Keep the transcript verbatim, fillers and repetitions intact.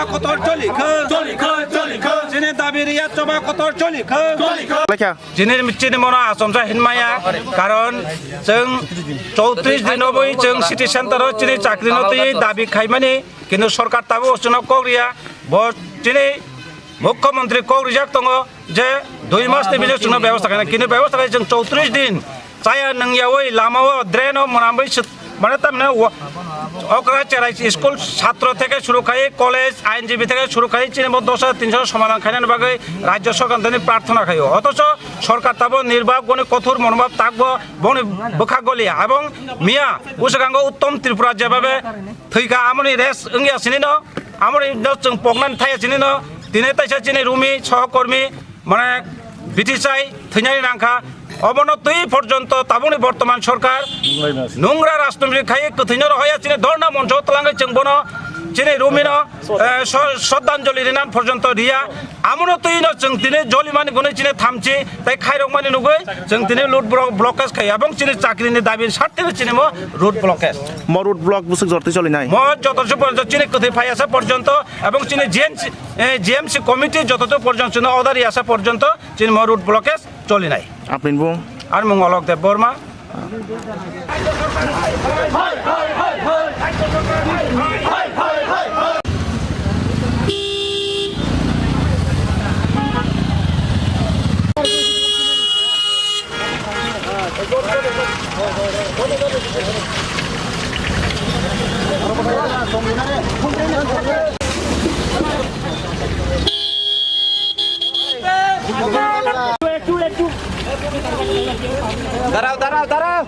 Kotor choli kho. Choli kho, choli kho. Chini dabi riya choba kotor choli kho. Choli kho. Lekha. Chini, chini mono achomsa hinmaya, karon chwng chowtrish din obwi chwng city center o chini chakri no twi dabi khaimani, kintu sorkar tabuk chwngno kok riya. Bo chini mukhyamantri kok rijak tongo je dui mas ni bising chwngno bebostha khaina, kintu bebostha khai chwng chowtrish din chaya nungyawi lamao drain o mwnamwi sut-, mane tamni wa-, okra cherai school chatro theke shuru khai college, I N G B theke shuru khai chini bo dos hajar tinsho somadhan khainani bagwi rajya sorkar thani prarthana khaio. Othocho sorkar tabo nirbab goni kothor monobhab takbo boni bwkha goliya. Ebong miya bwswkango Uttom Tripura jebabe thwikha amoni rest wngya sinino, amoni no chwng poknani thaya sinino, tini taisa chini rumi sohokormi mane B T C I thwinani nangkha, obono twi porjonto tabukni bortoman sorkar nungra rajniti khai kwthwino rohaya chini dhorna moncho twlangwi chwng bono chini rumino, eh, so-, sroddhanjali rinan porjonto riya, amono twino chwng tini jolimani gwnwi chini thamchi tai khairokmani nugwi chwng tini road blo-, blockage khai abong chini chakrini dabi sartini chini mo road blockage. Mo road block bwswk jortwi cholinai? Mo joto se porjonto chini kwthwi phai asa porjonto ebong chini G M C, eh, G M C committee joto se porjonto chini order asa porjonto chini mo road blockage cholinai. Apni bung? Ani mung Olok Deb Borma. দাঁড়াও, দাঁড়াও, দাঁড়াও।